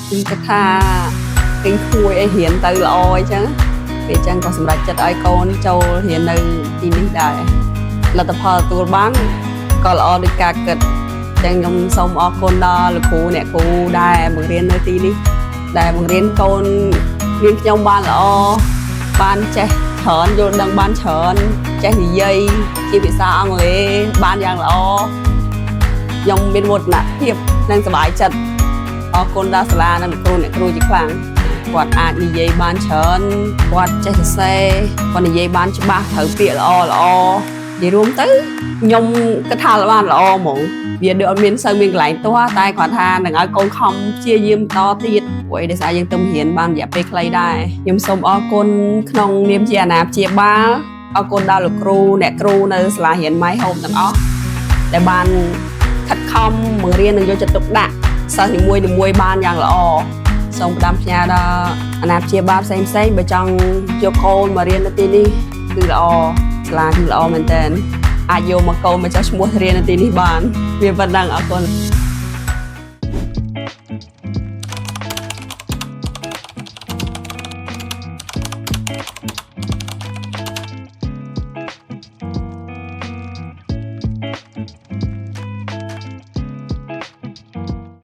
ខ្ញុំគិតថាគេងខួយឲ្យរៀនទៅល្អអញ្ចឹងពេលអញ្ចឹងក៏សម្រេចចិត្តឲ្យកូនចូលរៀននៅទីនេះដែរលទ្ធផលទទួលបានក៏ល្អដូចការគិតអញ្ចឹងខ្ញុំសូមអរគុណដល់លោកគ្រូអ្នកគ្រូដែលបង្រៀននៅទីនេះដែលបង្រៀនកូនរៀនខ្ញុំបានល្អបានចេះច្រើនយល់ដឹងបានច្រើនចេះនិយាយជាភាសាអង់គ្លេសបានយ៉ាងល្អខ្ញុំមានមោទនភាពនិងសប្បាយចិត្ត អរគុណដល់សាលានិងលោកគ្រូអ្នកគ្រូជាខ្លាំងគាត់អាចនិយាយបានច្រើនគាត់ចេះសរសេរគាត់និយាយបានច្បាស់ត្រូវពាក្យល្អល្អនិយាយរួមទៅខ្ញុំគិតថាបានល្អហ្មងវាដូចអត់មានសូវមានកន្លែងទាស់តែគាត់ថានឹងឲ្យកូនខំព្យាយាមតទៀតព្រោះអីដោយសារយើងទៅរៀនបានរយៈពេលខ្លីដែរខ្ញុំសូមអរគុណក្នុងនាមជាអាណាព្យាបាលអរគុណដល់លោកគ្រូអ្នកគ្រូនៅសាលារៀន My Home ទាំងអស់ដែលបានខិតខំបង្រៀននិងយកចិត្តទុកដាក់ សិស្សនីមួយៗបានយ៉ាងល្អសូមផ្ដាំផ្ញើដល់អាណាព្យាបាលផ្សេងផ្សេងៗបើចង់យកកូនមករៀននៅទីនេះគឺល្អសាលាគឺល្អមែនតើអាចយកមកកូនមកចុះឈ្មោះរៀននៅទីនេះបានវាប៉ុណ្ណឹងអរគុណ។